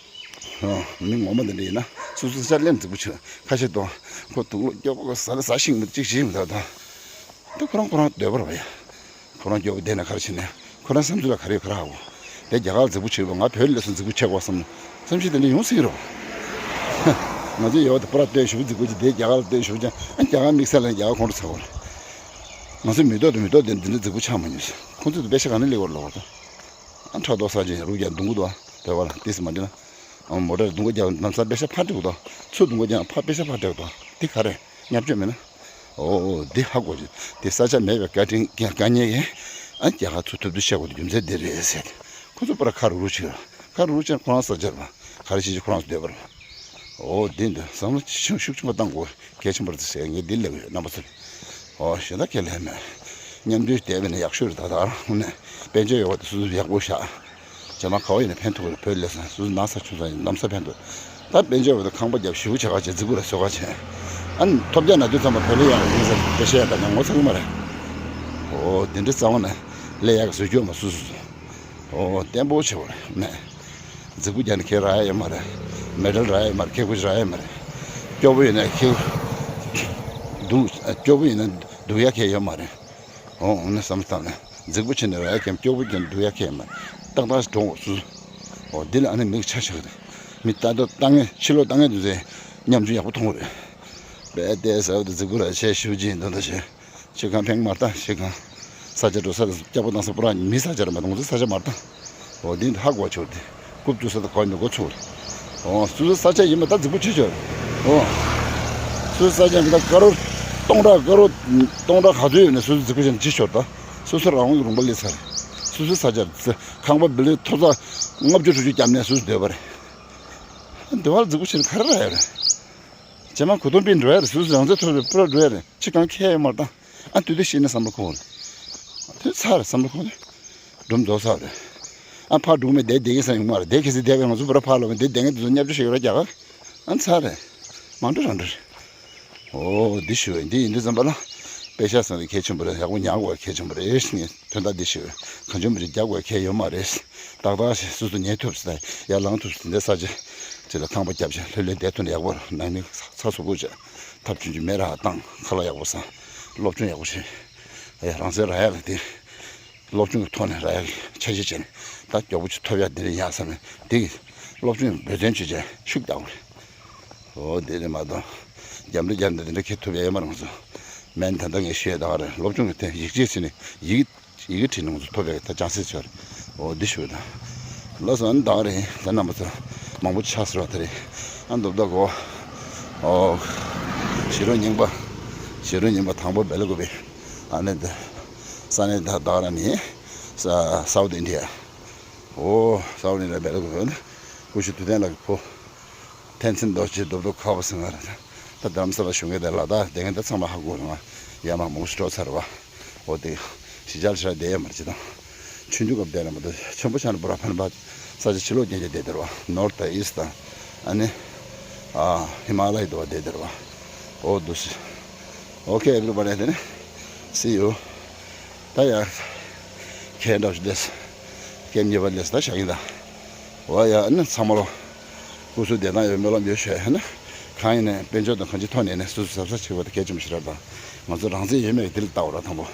ཨོ། མི་ངོ་མ་འདི་འདྲ་ཡིན་ན་སོ་སོའི་ས་ཆ་སླེབས་རྫིག་པོ་ཆགས། ཁ་ཤས་དང་ཁོ་དུག་ལོག་སྐྱོ་པོ་ཟ་ལ་ཟ་ཤིང་མི་གཅིག་བྱེད་མི་ད་ད། ད་ཁོ་རང་ཁོ་རང་འདོད་པ་རེད་པ་ཡ། ཁོ་རང་སྐྱོ་པོ་བསྡད་ན་ག་རེ་བྱེད་ནས་ཁོ་རང་བསམ་ཚུལ་ལ་ག་རེ་ཡོད་ག་རེ་ཧ་གོ། དེ་རྒྱ་གར་རྫིག་པོ་བྱེད་པ་ང་བོད་ལས་སུ་རྫིག་པོ་བྱེད་དགོས་བསམ་ནས་བསམ་ཤེས་དེ་འདྲ་ཡོང་སྲིད་རོ། ང་ཚོའི་ཡོད་དེ་པུ་ར་སྟོན་ཞུ་རྫིག་པོ་ཅིག་དེ་རྒྱ་གར་ལ་སྟོན་ཞུ་ཅང་ཨ་རྒྱ་གར་དམིགས་བསལ་ལ་རྒྱ་གར་ཁོང་ཁྲོ་ཚ་བ་རེད། ང་ཚོའི་མི་ཐོག་དང་མི་ཐོག་དེ་འདི་འདྲ་རྫིག་པོ་ཆགས་མ་མྱོང་། ཁོང་ཚོ་དེ་པེ་ཤ་ག་ནས་ལེགས་པར་ལོག་པ་དང་། ཨ་ཕྲག་དོག་ས་ཅན་རུ་རྒྱག་རྡུང་གི་འདུག་ཨ་བོད་པ་ལ་ཏིས་མ་འདྲི་ན། ཨ་མོ་ཊར་རྡུང་ག་རྒྱག་ལམ་སང་པེ་ཤ་ཕར་སྤྲད་དགོས་དང་ཚུར་རྡུང་ག་རྒྱག་ཕར་པེ་ཤ་ཕར་སྤྲད་དགོས་དང་དེ་ག་རེ་ཉམས་བཅོས་མེད་ན། ཨོ་འདི་ཧ་གོ་ཅིག་དེ་ས་ཆ་མེད་པའི་བཀའ་དྲིན་བཀའ་ཉེས་ཀྱིས་ཨ་རྒྱ་གར་ཚུར་ཐུབ་ཚུལ་བཤད་དགོས་དེ་རྒྱུ་མཚན་འདི་རེད་ཟེར། ཁོ་ཚོ་པར་ཁ་རུ་རུ་ཅིག་ཁ་རུ་རུ་ཅིག་ཁོ་རང་ས་ཆར་བ་ག་རེ་བྱེད་ཅིག་ཁོ་རང་ཚོ་འདོད་པར། ཨོ་འདི་འདི་བསམ་བློ་ཤུགས་ཆེན་པོ་བཏང་དགོས། གལ་ཆེན་པོ་རེད་ཟེར་ངས་འདི་ལབ་ཡོད་རྣམ་པ་ཚོར། ཨོ་ཞེ་དྲག་གལ་ལས་མེད། མཉམ་འདུས་བསྡད་པ་ནི་ཡག་ཤོས་རེད། ད་ད་རང་ནས་དཔལ་འབྱོར་ཡོད་པ་དེ་སོ་སོ་ཡག་པོ་བཞག་རྗེས་མ་ག་བ་ཡིན་ན་ཕན་ཐོགས་རེད། བོད་ལས་སོང་སོ་སོ་ན་ཚ་ཆུང་ཚ་ཡིན་ན་ལམ་སང་ཕན་ཐོགས། ད་དཔལ་འབྱོར་ཡོད་པ་དེ་ཁང་པ་བརྒྱབ་ཞེ་པོ་བྱེད་ག་བྱེད་རྫིག་པོ་རེད་བཟོ་ག་བྱེད། ཨ་ནི་ཐོབ་རྒྱག་ན་དུས་ཚང་མ་བོད་ལས་ཡག་རེད་ཟེར་དཔེ་བཤད་ཡག་ད་ནས་ངོ་ཚ་གི་མ་རེད། ཨོ་དེ་འདྲ་རྩ་བ་ནས་ལས་ཡག་བཟོ་རྒྱུ་མ་སོ་སོ་སོ། ཨོ་བརྟན་པོ་ཆེ་བ་རེད་ནས། རྫིག་པོ་རྒྱག་ནས་ཁྱེད་རག་ཡ་ཡོད་མ་རེད། མེ་ཌལ་རག་ཡ་ཡོད་མ་རེད། ཁེ་ཁུ་རག་ཡ་ཡོད་མ་རེད། སྐྱོ་པོ་ཡིན་ན་ཁེ་སྡུག་སྐྱོ་པོ་ཡིན་ན་སྡུག་ཡ་ཁེ་ཡོད་མ་རེད། ཨོ་འོ་ན་བསམ་བློ་བཏང་ནས་རྫིག་པོ་བྱས་ནས་རག་ཡ་ཁེ་སྐྱོ་པོ་བྱས་ནས་སྡུག་ཡ་ཁེ་ཡོད་མ་རེད། ཏག་ཏག་འགྲོ་འོ་སུ། ཨོ་འདི་ལ་ཨ་ནི་མིག་ཆ་ཆག་རེད། མི་ལྟ་རྟོག་ལྟ་ངན་ཕྱི་ལོགས་ལྟ་ངན་དུ་ཚེ་ཉམས་ཆུང་ཡག་པོ་མཐོང་གི་རེད། དཔེ་ལྟས་ཟེར་བ་དེ་རྫིག་པོ་ར་ཆེ་ཞུ་ཅིག་འདོན་ད་ཆེ། ཤི་ཁང་ཕེང་མར་ལྟ་ཤི་ཁང་། ས་ཆ་འགྲོ་ས་དང་སྐྱ་པོ་བཏང་ས་པུ་ར་མི་ས་ཆ་ར་མ་གཏོང་ཚོ་ས་ཆ་མར་ལྟ། འོ་འདི་ཧ་གོ་ཆོག་དེ། རྐུབ་བཙུགས་ས་དང་གོ་མི་གོ་ཚུགས་རེད། འོ་སོ་སོའི་ས་ཆ་ཡིན་པ་ད་རྫིག་པོ་བྱེད་ཆོག་འོ། སོ་སོའི་ས་ཆ་ཡིན་པ་ད་དཀར་རོ། སྟོང་ཕྲག་དཀར་རོ། སྟོང་ཕྲག་ག་ཚོད་ཡོད་ན་སོ་སོ་རྫིག་པོ་བྱས་ན་ཅི་ཆོག་ད། སོ་སོ་རང་དབང་གི་ལུང་པ་སླེབས་ཚར་རེད། སོ་སོའི་ས་ཆ་རེད། ཁང་པ་བི་ལི་ཐོབ་ས་ལྔ་བཅུ་དྲུག་ཅུ་བརྒྱབ་ནས་སོ་སོ་སྡོད་པ་རེད། འདི་བར་རྫིག་པོ་བྱས་ན་ག་རེ་རག་ཡོད་རེད། རྗེས་མ་གོ་ཐོང་པི་འགྲོ་ཡ་རེད། སོ་སོ་རང་བཙན་ཐོབ་རེད་པུ་ར་འགྲོ་ཡ་རེད། ཅི་གང་ཁྱད་ཡོད་མ་རེད་ད། ཨ་དུས་དུས་ཤེས་ན་བསམ་བློ་འཁོར་རེད། དུས་ཚར་རེད་བསམ་བློ་འཁོར་རེད། སྒྲུང་རྫོགས་ཚར་རེད། ཨ་ཕར་འགྲོ་མེད་བསྡད་བསྡད་ཀྱི་ས་ཡོང་མ་རེད། བསྡད་གལ་སྲིད་བསྡད་པའི་ང་ཚོ་པུ་ར་ཕར་ལོག་མེད་བསྡད་བསྡད་མཁན་དེ་ཚོ་བརྙས་བཅོས་ཤིག་ཡོད་ར་རྒྱག་ག་ཨ་ཚར་རེད། མ་འགྲོ་རང་འགྲོ་རེད། ཨོ་འདི་ཞུ་བས་འདི་ཡིན་དུས་ཙམ་པ་ལ། པེ་ཤ་ཟེར་ནི་གལ་ཆེན་པོ་རེད། ཡག་པོ་ཉར་དགོས་གལ་ཆེན་པོ་རེད་ངས། དོན་དག་འདི་ཞིག་གང་བྱུང་མི་རིགས་རྒྱག་དགོས་གལ་ཡོད་མ་རེད། ཏག་ཏག་ཞིག་སོ་སོ་ཉལ་ཐུབ་ས་དང་ཡར་ལངས་ཐུབ་ས་དེ་འདྲའི་ས་ཆ་དེ་ལ་ཁང་པ་བརྒྱབ་བྱས་ལྷོད་ལྷོད་བསྡད་ཐུབ་ན་ཡག་པོ་རེད། ནང་མི་ཚ་ཚ་སུ་པོ་བྱས་ཐབས་ཆུང་ཆུང་མེད་ར་བཏང་ཁ་ལག་ཡག་པོ་བཟས་སློབ་སྦྱོང་ཡག་པོ་བྱས། ཡ་རང་སེམས་རག་ཡ་ལ་དེ་སློབ་སྦྱོང་གི་ཐོག་ནས་རག་ཡ་གི་འཆར་གཞི་བྱས་ནས་ད་མགྱོགས་པོ་ཅིག་ཐོབ་ཡ་འདི་རེད་ཡ་བསམ་ནས་དེ་གི་སློབ་སྦྱོང་གི་འབད་བརྩོན་བྱས་བྱས་ཤུགས་རྒྱག་དགོས་རེད། ཨོ་དེ་རེད་མ་གཏོགས། རྒྱབ་འདྲེ་རྒྱབ་འདྲེ་དེ་འདྲ་ཁྱེད་ཐུབ་ཡ་ཡོད་མ་རེད་ང་ཚོ། མན་ད་ལྟ་ངས་ཞུས་ཡ་ད་ག་རེད། སློབ་སྦྱོང་གི་ཐད་ཡིག་ཆ་ཟིན་ནས་ཡིག་ཡི་གེ་བྲིས་ནས་ང་ཚོ་ཐོབ་པའི་ད་ཅང་སེ་ཆོར། འོ་འདི་ཞུ་ད། ལགས་སོ་ཨ་ནི་ད་ག་རེད་ད་རྣམ་པ་ཚོ་མང་པོ་ཆགས་ཟེར་བ་དེ་རེད། ཨ་འདུག་ད་གོ། ཨོ། ཞི་རོ་རྙིང་པ། ཞི་རོ་རྙིང་པ་དང་པོ་སྦེལ་ཀོབ་པི། ཨ་ནི་ད། ས་གནས་ད་ད་ག་ར་ནི། ས་སའུ་ཐི་ཨིན་ཌི་ཡ། ཨོ་སའུ་ཐི་ཨིན་ཌི་ཡ་སྦེལ་ཀོབ་པི་ནི། སྐུ་ཞབས་དུས་ཐེན་ལགས་ཀྱི་བུ། ཐན་ཚན་རྡོ་རྗེ་རྡོབ་རྡོབ་ཁ་བ་སེང་ང་རེད། ད་རྡ་རམ་ས་ལ་བཞུགས་མཁན་དེ་ལ་དྭགས་བསྡད་མཁན་དེ་ཚང་མ་ཧ་གོ་རེད་ང་། ཡར་མར་མོ་སི་འགྲོ་ཚར་བ། འོ་དེ། གཞིས་ཆགས་ལ་ཞེ་དྲག་བསྡད་ཡོད་མ་རེད་ཅི་དང་། ཆུང་ཆུང་སྐབས་བསྡད་ན་མ་གཏོགས་ཆེན་པོ་ཆགས་ན་པུ་ར་ཕན་པ། ས་ཆ་ཕྱི་ལོགས་རྐྱང་རྐྱང་བསྡད་བསྡད་རེད་བ། ནོར་ཐ་ཨིསྟ་དང་། ཨ་ནི། ཨ། ཧི་མ་ལ་ཡའི་དུ་བ་བསྡད་བསྡད་རེད་བ། འོ་འདུག་སེ། Okay, everybody, then see you. ད་ཡ། ཁྱེད་འདྲ་བོ་ཞིག་སླེབས། ཁྱེད་གཉིས་པ་སླེབས་ད་བཞག་གི་ཡིན་ད། འོ་ཡ་ཨ་ནི་ཚང་མ་ལོ། སྐུ་གཟུགས་བདེ་ཐང་ཡོད་སྨོན་ལམ་ཡོད་ཞུ་ཡ་ཧ་ན། གང་ཡིན་ནའི་དཔལ་འབྱོར་དང་གང་ཅིའི་ཐོག་ནས་ནི་སོ་སོ་གཟབ་གཟབ་བྱེད་དགོས་ད་གལ་ཆེན་པོ་ཞིག་རེད་ད། ང་ཚོ་རང་བཙན་ཡོད་མེད་ཀྱི་དེ་ལ་ལྟ་འོ་ར་དང་པོ།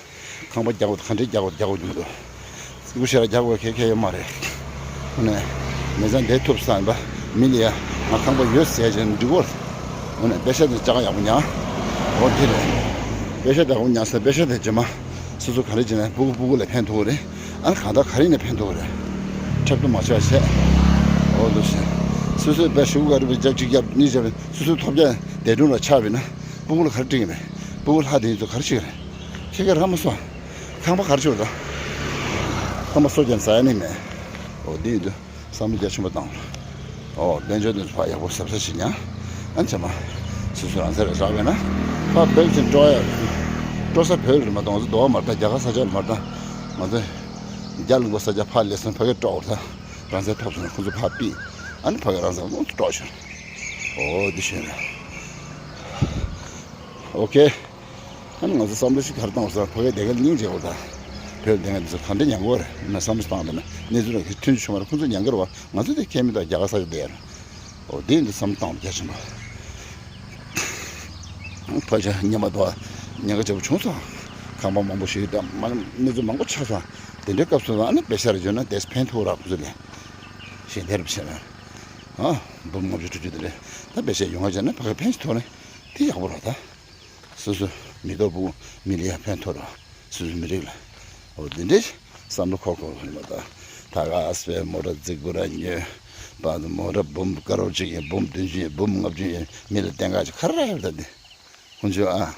ཁང་པ་རྒྱག་དགོས་ད་ག་འདྲས་རྒྱག་དགོས་རྒྱག་དགོས་ཀྱི་མི་འདུག་སྐུ་ཞེ་དྲག་རྒྱག་དགོས་ཁེ་ཁེ་ཡོད་མ་རེད། ཨ་ནི། མི་ཚང་བསྡད་ཐུབ་ས་ཡིན་པ། མི་ལ་ཡ། ང་ཁང་པ་ཡོད་ཟེར་བྱས་ནས་འགྲིག་གོ། ཨ་ནི་པེ་ཤ་དེ་ལྕགས་ཡག་པོ་ཉར། འོ་དེ་རེད། པེ་ཤ་དེ་ཡག་པོ་ཉར་ས་པེ་ཤ་དེ་རྗེས་མ། སོ་སོ་ག་རེ་བྱས་ན་སྤུ་གུ་སྤུ་གུ་ལ་ཕན་ཐོགས་རེད། ཨ་ནི་གང་ལྟར་ག་རེ་ཡིན་ན་ཕན་ཐོགས་རེད། འཁྲབ་ཏུ་མ་ཆགས་བྱས། འོ་འདུག་སེ། སོ་སོའི་པེ་ཤ་སྤུ་གུ་ག་རེ་བྱས་རྒྱབ་གཅིག་རྒྱབ་གཉིས་རྒྱབ་སོ་སོའི་ཐོབ་རྒྱ་འདས་གྲོངས་ལ་ཆགས་པས་ན། སྤུ་གུ་ལ་ག་རེ་སྤྲད་ཀྱི་མེད། སྤུ་གུ་ལྷ་དེ་ཡིན་ཚོ་ག་རེ་བྱེད་ཀྱི་རེད། ཁྱེད་ཀྱིས་ར་མ་སོང་། ཁང་པ་ག་རེ་བྱེད་དང་། ཁང་པ་སོ་བརྒྱབ་ཟ་ཡ་ནི་མེད། འོ་འདི་ཡིན་དུས་བསམ་བློ་རྒྱ་ཆེན་པོ་བཏང་། འོ་དཔལ་འབྱོར་དེ་ཚོ་ཕར་ཡག་པོ་གཟབ་གཟབ་བྱེད་ཉག་ཨ་ནི་བྱས་མ། སོ་སོ་རང་ཚེ་ར་རག་པས་ན། ཕར་བོད་ཀྱི་སྤྲོ་ཡ། སྤྲོ་ས་བོད་རེད་མ་གཏོགས་ང་ཚོ་འདོགས་མ་རེད་ད། རྒྱ་གར་ས་ཆ་ལ་མ་རེད་ད། ང་ཚོ། རྒྱ་ལུང་པ་ས་ཆ་ཕར་སླེབས་སོང་ཕ་གིར་སྤྲོ་བ་རེད་ད། རང་བཙན་ཐོབ་སོང་ན་ཁོང་ཚོ་ཕར་ཕུད། ཨ་ནི་ཕ་གི་རང་ཚང་ལོངས་སུ་སྤྲོག་ཤོར། ཨོ་འདི་ཤེས་ན། ཨོ་ཁེ། ཨ་ནི་ང་ཚོ་བསམ་བློ་ཞིག་ག་རེ་བཏང་བ་ཟེར་ན་ཕ་གི་བསྡད་མཁན་སྙིང་རྗེ་བོ་དང་། བོད་བསྡད་མཁན་འདི་ཚོ་ག་འདྲ་མྱང་གི་ཡོད་རེད་ན། བསམ་བློ་བཏང་བ་ན་གནས་ཚུལ་རང་གི་མཐུན་ཆུ་མ་རེད། ཁོང་ཚོ་མྱང་གི་རེད་བ། ང་ཚོ་དེ་ཁས་མི་ལྟ། རྒྱ་གར་ས་ཆ་བསྡད་ཡ་རེད། ཨོ་དེ་ཡིན་དུས་བསམ་བློ་བཏང་བ་རྒྱ་ཆེན་པོ། ཕལ་ཆེར་ཉི་མ་དོ་ཉེན་ཁ་ཆེ་བོ་བྱུང་སོང་། ཁང་པ་མང་པོ་ཞིག་དང་མ་གནས་ཚུལ་མང་པོ་ཆགས་སོང་། དེ་འདྲའི་སྐབས་སུ་ཨ་ནི་པེ་ཤ་རེ་བརྗོད་ན་དེས་ཕན་ཐོགས་ར་ཁོང་ཚོ་ལས་ཞེས་དེར་བྱས་ན། ཨ་འབུམ་ལྔ་བཅུ་དྲུག་ཅུ་དེ་རེད། ད་པེ་ཤ་ཡོང་བ་བྱས་ན་ཕ་གི་ཕན་ཞིག་ཐོགས་ནས་དེ་ཡག་པོ་ར། ད་སོ་སོ་མི་ཐོག་ཕྲུ་གུ་མི་ལ་ཡ་ཕན་ཐོགས་ར། སོ་སོའི་མི་རིགས་ལ། འོ་འདི་འདྲའི་བསམ་བློ་འཁོར་འཁོར་ཡིན་པ་དང་། ད་ག་ཨ་སྤེ་མོ་ཊ་རྫིག་པོ་ར་ཉོས། པ་མོ་ཊ་འབུམ་དཀར་པོ་གཅིག་ཡིན། འབུམ་བདུན་ཅུ་ཡིན། འབུམ་ལྔ་བཅུ་ཡིན། མི་ལ་བསྟན་ག་ཅིག་ག་རེ་ར་ཡོད་ད་འདི། ཁོང་ཚོས་ཨ།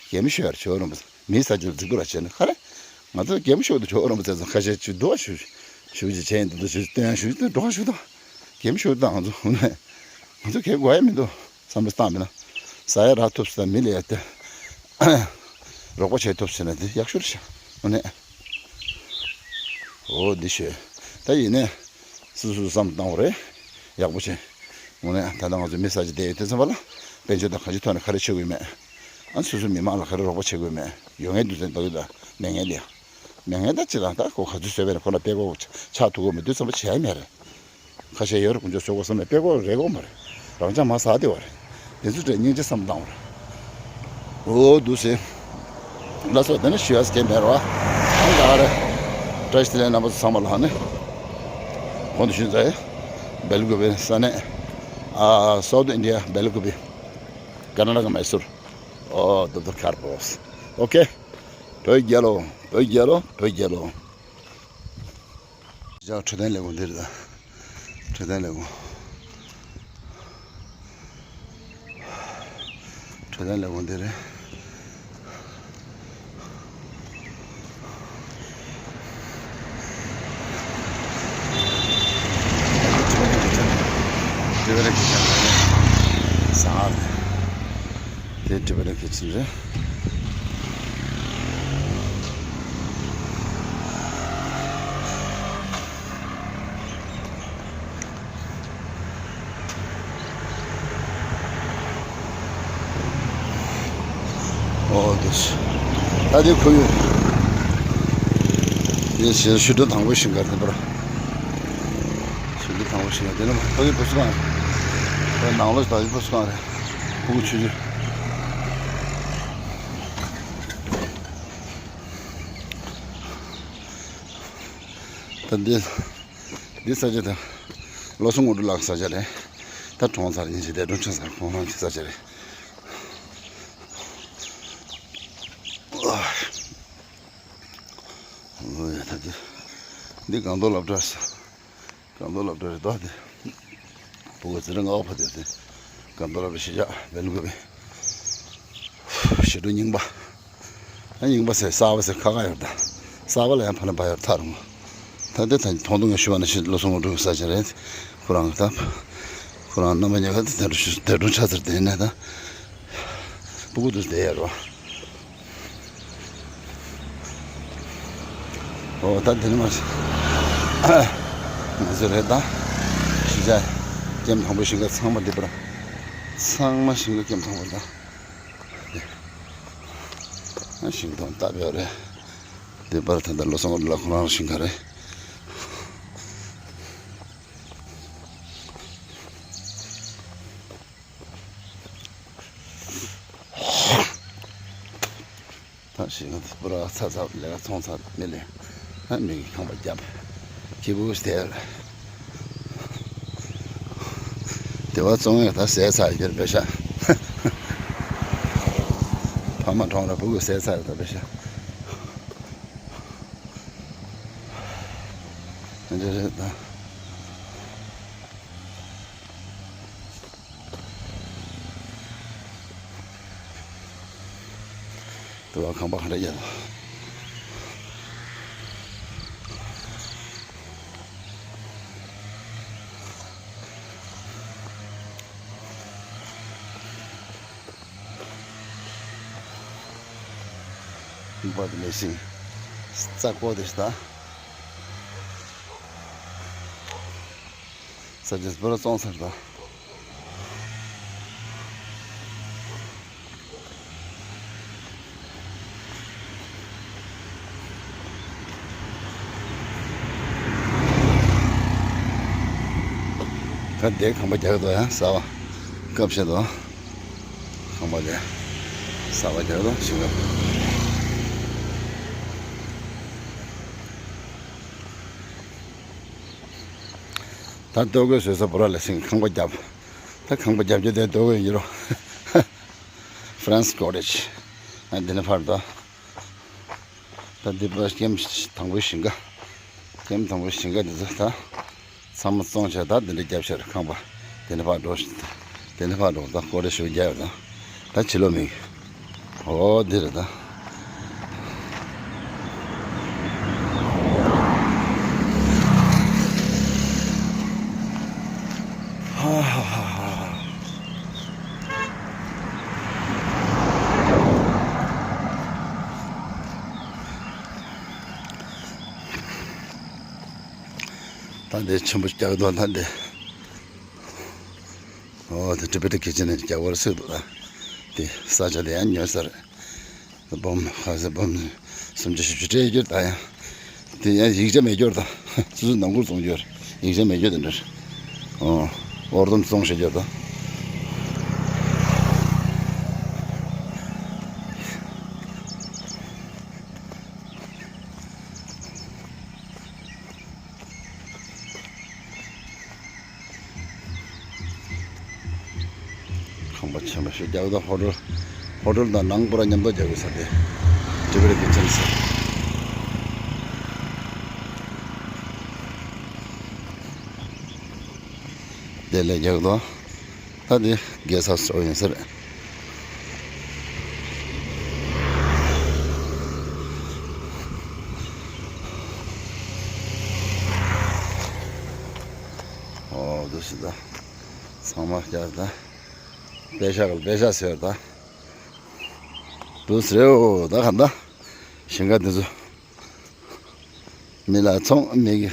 གད་མོ་ཤོར་ཡ་ར་ཇོ་བོ་རིན་པོ་ཆེ་མིའི་ས་ཆ་ལ་རྫིག་པོ་ར་བྱས་ན་ག་རེ། ང་ཚོ་གད་མོ་ཤོར་དུ་ཇོ་བོ་རིན་པོ་ཆེ་ཚོ་ཁ་ཤས་ཅིག་འདུག་བ། ཞུ་ཞུ་ཅིག་བྱས་ཡིན་འདུག་ཞུ་སྟོན་ཡ་ཞུ་འདུག་འགྲོ་ཁ་ཞུ་འདུག་གད་མོ་ཤོར་དུ་ང་ཚོ་ང་ཚོ་གད་དགོས་ཡ་མི་འདུག་བསམ་བློ་བཏང་མིན་ན། ཟ་ཡ་རག་ཐུབ་ཟེར་ན་མི་ལ་ཡ་དེ། རོགས་པ་བྱེད་ཐུབ་ཟེར་ན་དེ་ཡག་ཤོས་རེད་ཤག་དངོས་གནས། འོ་འདི་ཤོད། ད་ཡིན་ནས། སོ་སོས་བསམ་བཏང་བ་རེད། ཡག་པོ་བྱས། དངོས་གནས་ད་ལྟ་ང་ཚོ་མི་ས་ཆ་བསྡད་ཡོད་དུས་ཙམ་པ་ལ། དཔལ་འབྱོར་དང་གང་ཅིའི་ཐོག་ནས་ག་རེ་བྱེད་དགོས་མེད། ཨ་སོ་སོའི་མི་མང་ལ་ག་རེ་རོགས་པ་བྱེད་དགོས་མེད། ཡོད་ངེས་དུས་ཚོད་འདུག་ད་མེད་ངེས་ལ་ཡ། མེད་ངེས་ད་ཅི་དང་ད་ཁོ་ག་ཚོད་བཟོས་པས་ན་ཁོ་ལ་དཔེ་ཁོ་ཆགས་ཐུབ་ཀྱི་མི་འདུག་བསམ་པ་བྱས་མེད་རེད། ཁ་ཤས་ཡོད་རེད། དཀོན་མཆོག་གསོལ་གོ་བསམ་ནས་དཔེ་ཁོ་རེད་གོ་མ་རེད། རང་ཅག་མ་ཟ་བདེ་བ་རེད། དེ་ཚོ་དྲན་སྙིང་རྗེ་བསམ་བཏང་བ་རེད། འོ་འདུག་སེ། ལ་སོགས་དེ་ནི་ཞུ་ཡ་སྐད་མེད་རོ། ཨང་ག་རེད། བཀྲ་ཤིས་བདེ་ལེགས་རྣམ་པ་ཚོ་ཚང་མ་ལ་ནི། གོང་དུ་ཞུས་ཚར། སྦེལ་ཀུ་པེ་ས་གནས། ཨ་South India སྦེལ་ཀུ་པེ། ཀར་ན་ཊ་ཀ་མའི་སུར། ཨོ་ཌོག་ཊར་ཁར་པོས། ཨོ་ཁེ། བོད་རྒྱལ་ལོ། བོད་རྒྱལ་ལོ། བོད་རྒྱལ་ལོ། ཇ་འཕྲོད་བསྟེན་ལས་ཁུངས་འདི་རེད་ད། འཕྲོད་བསྟེན་ལས་ཁུངས། འཕྲོད་བསྟེན་ལས་ཁུངས་འདི་རེད། འཕྲོད་བསྟེན་ལས་ཁུངས་འདི་རེད། ཟ་ཁང་རེད། དེ་འཕྲོད་བསྟེན་ལས་ཁུངས་རེད། ཨོ་དེ། ད་དེ་ཁོར་ཡུག་དེ་ཞེས་ཞུ་སྒྲོ་དང་པོའི་ཞིང་ཁར་དེ་པར། ཞུ་སྒྲོ་དང་པོའི་ཞིང་ཁར་དེ་ནི་ཕ་གི་བུ་སུ་གང་རེད། ནང་ལོགས་ཕ་གི་བུ་སུ་གང་རེད། ཕྲུ་གུ་ཆུང་ཆུང་། ད་འདི། འདི་ས་ཆ་དང་། བློ་བཟང་དངོས་གྲུབ་ལགས་ས་ཆ་རེད། ད་གྲོངས་ཚར་ཉིན་ཞིག་འདས་གྲོངས་ཕྱིན་ཚར་ཁོང་རང་གི་ས་ཆ་རེད། ཨོ་ཡ་ད་འདི། འདི་སྒང་ཏོག་སློབ་གྲྭ་ས། སྒང་ཏོག་སློབ་གྲྭ་རེད་དོ་འདི། ཕྲུ་གུ་ཚེ་རིང་ལྔ་པ་ཕ་དེ་དེ། སྒང་ཏོག་སློབ་གྲྭ་གཞིས་ཆགས་སྦེལ་ཀོབ། ཞི་ཀྲུའུ་རྙིང་པ། ཨ་རྙིང་པ་ཟེར་གསར་པ་ཟེར་ཁ་ཁ་ཡོད་ད། གསར་པ་ལ་ཡང་ཕ་ན་བ་ཡོད་ཐག་རུང་། ད་ལྟ་ད་ཐོང་ཐོང་ངས་ཞུ་བ་ན་ཤི་བློ་བཟང་དངོས་གྲུབ་ས་ཆ་རེད། ཁོ་རང་ད། ཁོ་རང་རྣམ་པ་ཉེ་ཁ་ད་དེ་འདྲ་ཆ་ཚར་དེ་ནས་ད། སྤུ་གུ་དུ་བསྡད་ཡ་རོ། ཨོ་ད་འདི་ནི་མ་ང་ཚོ་རེད་ད། གཞིས་ཆགས་ཀེམ་དང་པོ་ཞིང་ཁ་ཚང་མ་འདི་པར། ཚང་མ་ཞིང་ཁ་ཀེམ་དང་པོ་ད། ཨ་ཞིང་ཐང་བཏབ་ཡོད་རེད། འདི་པར་ད་ལྟ་བློ་བཟང་ལགས་ཁོ་རང་ཞིང་ཁ་རེད། ད་ཞིག་པུ་ར་ཚ་ཚ་ལས་ཀ་ཚོང་ཚ་མི་ལས་ཨ་མི་གི་ཁང་པ་བརྒྱབ། ཁྱི་བུ་དེ་དེ་བ་བཙོང་ཡ་ད་ཟས་ཚ་ཡོད་པེ་ཤ། ཕ་མ་གྲོངས་ལ་བུ་གུ་ཟས་ཚ་ཡོད་ད་པེ་ཤ། འདི་རེད་ད། དུ་བ་ཁང་པ་ག་འདྲ་རྒྱག་དང་། But missing. It's a quote, is that? ས་ཆ་སྤུ་ར་བཙོང་ཚར་ད། ད་དེ་ཁང་པ་རྒྱག་དོ་ཡང་ཟ་བ་སྐབས་ཤེས་དོ། ཁང་པ་དེ་ཟ་བ་རྒྱག་དོ་ཞིང་ཁ། ད་ལྟོ་གོས་བཟོས་ས་བོ་ར་ལ་སིང་ཁང་པ་རྒྱབ། ད་ཁང་པ་རྒྱབ་རྒྱུ་དེ་ལྟོ་གོས་ཡིན་རོ། French Cottage། ཨ་འདི་ནས་ཕར་ད། ད་འདི་པར་ཀེམ་དང་པོའི་ཞིང་ཁ། ཀེམ་དང་པོའི་ཞིང་ཁ་འདི་ཚོ་ད། ཚང་མ་བཙོང་བྱས་ད་འདི་འདྲ་རྒྱབ་ཤར་ཁང་པ། འདི་ནས་ཕར་འགྲོ། འདི་ནས་ཕར་འགྲོ་ད་ཀོ་རེ་ཞུ་རྒྱབ་ཡོད་ད། ད་ཕྱི་ལོགས་མིག་ཨོ་འདི་རེད་ད། ཧ་ཧ་ཧ་ཧ། ད་འདི་ཆེན་པོ་རྒྱག་དོ་ད་འདི། ཨོ་དེ་ཊི་བེ་ཊི་ཁི་ཆན་ནས་རྒྱག་པར་སྲིད་དོ་ད། དེ་ས་ཆ་དེ་ཡང་ཉོས་ས་རེད། སྦོམ་ཁ་ཟེར་སྦོམ་སུམ་ཅུ་བཞི་བཅུ་སྤྲད་རྒྱུར་ད་ཡང་། དེ་ཡང་ཡིག་ཆ་མེད་རྒྱུར་ད། སོ་སོ་ནང་ཁུལ་བཙོང་རྒྱུར་ཡིག་ཆ་མེད་རྒྱུ་དེ་འདྲར། ཨོ། ཨོར་དོམ་བཙོང་བྱེད་རྒྱུར་ད། ཁང་པ་ཆེན་པོ་ཞིག་རྒྱག་དང་ཧོ་ཊེལ། ཧོ་ཊེལ་དང་ནང་པུ་ར་མཉམ་དུ་རྒྱག་དགོས་ས་དེ། ཊི་བེ་ཊི་ཁི་ཆན་ཟེར། དེ་ལས་རྒྱག་དང་། ད་དེ་གེ་སི་ཧའུ་སི་ཡིན་ས་རེད། ཨོ་འདུག་སེ་ད། ཚང་མ་རྒྱག་ད། པེ་ཤག་གི་པེ་ཤག་ཟེར་ད། འདུག་སེ་རེད་ཨོ་ད་ག་ད། ཞིང་ཁ་འདི་ཚོ། མི་ལ་ཚོང་མི་གི་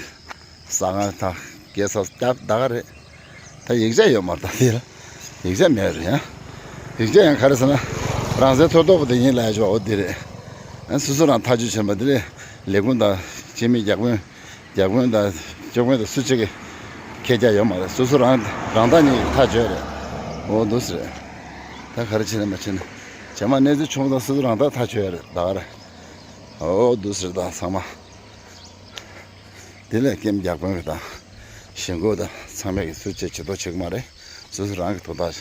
ཟ་ཁང་དང་གེ་སར་སྐྱབས་ད་ག་རེད། ད་ཡིག་ཆ་ཡོད་མ་རེད་ད་དེ་ལ། ཡིག་ཆ་མེད་རེད་ཡང་། ཡིག་ཆ་ཡང་ག་རེ་ཟེར་ན། རང་སའི་ཐོ་ཐོག་པོ་དེ་ཡིན་ལ་ཡ་ཆོག་འོ་དེ་རེད། ཨ་སོ་སོ་རང་ཐག་གཅོད་བྱས་པ་དེ་རེད། ལས་ཁུངས་དང་སྤྱི་མི་བརྒྱ་དཔོན། བརྒྱ་དཔོན་དང་བཅུ་དཔོན་དང་སུ་གཅིག་གི་ཁེ་རྒྱ་ཡོད་མ་རེད། སོ་སོ་རང་རང་ཐག་ཉིད་ཐག་གཅོད་རེད། འོ་འདུག་སེ་རེད། ད་ག་རེ་བྱེད་ན་མ་བྱེད་ན། བྱེ་མ་གནས་ཚུལ་ཆུང་དང་སོ་སོ་རང་ཐག་ཐག་གཅོད་རེད་ད་ག་རེད། ཨོ་འདུག་སེ་ད་ཚང་མ། དེ་ལས་ཀེམ་བརྒྱ་དཔོན་གྱི་དང་། ཞིང་འགོ་དང་ཚང་མས་ཀྱི་ཚུལ་བྱེད་བྱེད་དོ་བྱེད་ཀྱི་མ་རེད། སོ་སོ་རང་གི་དོ་བདག་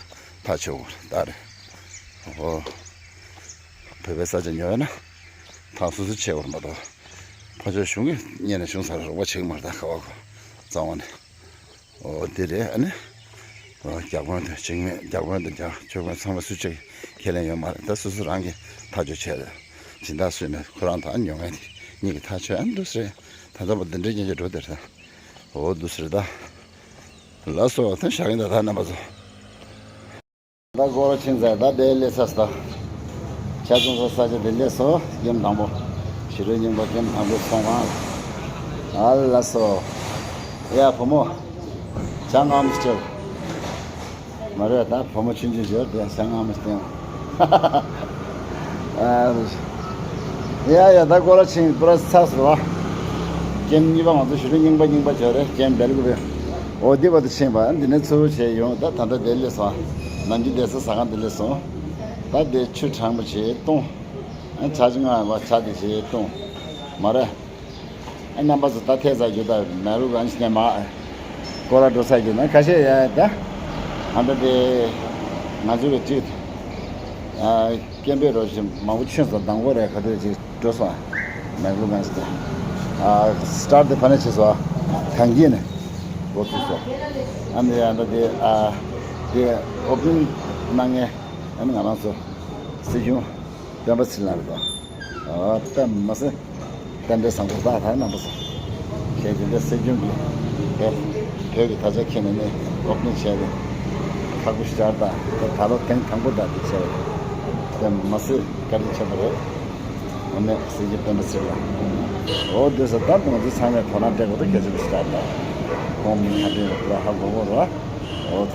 ཐག་ཆོད་དགོས་རེད་ད་རེད། ཨོ། བོད་པའི་ས་ཆ་ཉོ་ཡོད་ན། ཐག་སོ་སོ་ཆད་དགོས་རེད་མ་གཏོགས། ཕར་ཕྱོགས་གཞུང་གི་གཉེར་ནས་གཞུང་ས་ལ་རོགས་པ་བྱེད་ཀྱི་མ་རེད་ད་ཁ་བ་གོ། རྩ་བ་ནས། ཨོ་དེ་རེད་ཨ་ནི། ཨོ་བརྒྱ་དཔོན་དང་འཇིགས་མེད་བརྒྱ་དཔོན་དང་བརྒྱ་བཅུ་དཔོན་ཚང་མ་སུ་གཅིག་ཁས་ལེན་ཡོད་མ་རེད། ད་སོ་སོ་རང་གིས་ཐག་གཅོད་བྱས་རེད། སྦྱིན་བདག་སུ་ཡིན་ན་ཁོ་རང་དང་ཉོ་མཁན་དེ་གཉིས་ཀྱིས་ཐག་ཆོད་ཨ་འདུག་སེ་རེད། ད་ལྟ་བར་འདི་འདྲའི་སྙན་ཆ་འགྲོ་དེ་རེད་ད། ཨོ་འདུག་སེ་རེད་ད། ལགས་སོ་ད་བཞག་གིན་ད་ད་རྣམ་པ་ཚོ། ད་སྒོ་ར་ཕྱིན་ཚར་ད་དེ་སླེབས་ཚར་སོང་། ཆ་ཚང་ས་ས་ཆ་དེ་སླེབས་སོང་། ཀེམ་དང་པོ། ཞི་རོལ་རྙིང་པ་ཀེམ་དང་པོའི་ཚོང་ཁང་། ཨ་ལ་སོ། ཡ་བུ་མོ། ཇ་མངར་མོ་ཞིག་སྤྲད། མ་རེད་ད་བུ་མོ་ཆུང་ཆུང་ཞིག་ཡོད་དེ་ཇ་མངར་མོ་ཞིག་སྟོན། ཨ་ཡ་ཡ་ད་སྒོ་ར་ཕྱིན་པུ་ར་ཚར་སོང་བ། ཀེམ་གཉིས་པ་ང་ཚོ་ཞི་རོལ་རྙིང་པ་རྙིང་པ་བྱོས་རེད་ཀེམ་བེལ་ཀུ་བེ། འོ་འདི་བར་དུ་ཕྱིན་པ་འདི་ནས་ཚུར་བྱས་ཡོང་ད་ད་ལྟ་དེ་སླེབས་སོང་། ནམ་རྒྱུན་བསྡད་ས་ཟ་ཁང་དེ་སླེབས་སོང་། ད་དེ་ཆུ་གྲང་མོ་བྱས་བཏུང་། ཨ་ཇ་ཅིག་མངར་བ་ཇ་དེ་བྱས་བཏུང་། མ་རེད། ཨ་རྣམ་པ་ཚོ་ད་ཐད་ཚར་རྒྱུ་ད་མེ་རུ་གང་ཞིག་ནས་མ། སྐོར་ར་འགྲོ་ཚར་རྒྱུ་ན་ཁ་ཤས་ཡ་ད། ཨ་ད་དེ། ང་ཚོ་གི་ཅིག་ཨ་སྐད་འབོད་རོགས་ཞེས་མང་པོ་ཁྱོད་ཚོ་མདང་དགོང་རེད་ག་དུས་ཅིག་འགྲོ་སོང་། མེག་ལུ་གང་ཞིག་ཨ་སི་ཊར་དེ་ཕ་ནས་བྱས་སོང་། གངས་སྐྱིད་ནས་འགོ་ཚུགས་སོང་། ཨ་ནི་ཡང་ད་དེ་ཨ་དེ་ཨོ་པན་གནང་མཁན་ཨ་ནི་ང་རང་ཚོ་སྲིད་སྐྱོང་སྤེན་པ་ཚེ་རིང་ལགས་རེད་པ། ཨ་དཔེ་མི་སྲིད་རྟེན་འབྲེལ་བཟང་པོ་ད་ད་རྣམ་པ་ཚོ། ཞེས་དེ་འདྲ་སྲིད་སྐྱོང་གིས་དེ་བོད་ཀྱི་དར་ཆ་འཁྱེར་ནས་ནི་ཨོ་པན་བྱས་ཏེ་ཁག་པོ་ཞིག་ཆགས་ད་དེ་ད་ལོ་ཐེངས་དང་པོ་ད་དེ་བྱས་ཏེ་དཔེ་མི་སྲིད་བཀའ་དྲིན་ཆེན་པོ་རེད། དངོས་གནས་སྲིད་སྐྱོང་སྤེན་པ་ཚེ་རིང་ལགས། འོ་དེ་ས་ད་ང་ཚོ་ཚང་མས་དོ་སྣང་སྤྲད་དགོས་དེ་གལ་ཆེན་པོ་ཞིག་ཆགས་ད། ཁོང་མི་ཁ་འདྲེ་ར་ཧ་གོ་གོ་ར། ཨོ།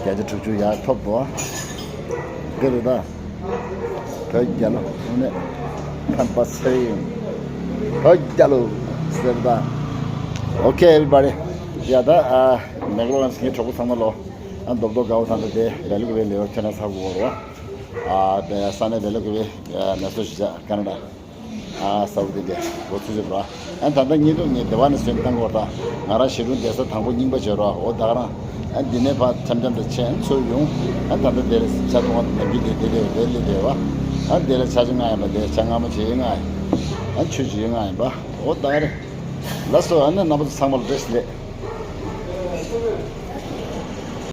བརྒྱ་ཆ་དྲུག་ཅུ་ཡར་ཐོབ་འདུག་ཨ། དེ་རེད་ད། བོད་རྒྱལ་ལོ་དངོས་གནས་ཁམས་པ་སེ་ཡིན། བོད་རྒྱལ་ལོ་ཟེར་ད། Okay, everybody. ཡ་ད་ཨ། མེག་ལོ་ལན་སི་ངའི་གྲོགས་པོ་ཚང་མ་ལོ། ཨ། རྡོབ་རྡོབ་དགའ་བོ་དང་ད་དེ་ལ་ལུག་རེ་ལེ་བར་ཐོན་ན་ས་གོ་ར། ཨ། དེ་ས་ནས་ལ་ལུག་རེ་མེ་སོ་ཞིག་ཀ་ན་ཌ། ཨ། ས་འུ་དེ་འདྲ་འགོ་ཚུགས་ཟེར་བ། ཨ། ད་ལྟ་ཉིན་དུ་ངས་སྡེ་བ་ནས་སོན་བཏང་གོ་ད། ང་རང་ཞེ་སྒྲུང་བསྡད་ས་དང་པོ་རྙིང་པ་བྱོས་རོགས། འོ་ད་ག་རང་། ཨ། འདི་ནས་ཕར་འཆམ་འཆམ་དུ་ཆེན་ཚུར་ཡོང་། ཨ། ད་ལྟ་དེ་ལ་ཆ་ཚང་བ་ནམ་རྒྱུན་དེ་དེ་དེ་དེ་ལི་དེ་བ། ཨ། དེ་ལ་ཆ་ཆ་ང་ཡིན་པ་དེ་ཆ་ང་མ་བྱེད་ང་ཡིན། ཨ། ཆུ་བྱེད་ང་ཡིན་པ། འོ་ད་ག་རེ། ལགས་སོ། ཨ་ནི་རྣམ་པ་ཚོ་ཚང་མ་ལ་བཀྲ་ཤིས་བདེ་ལེགས།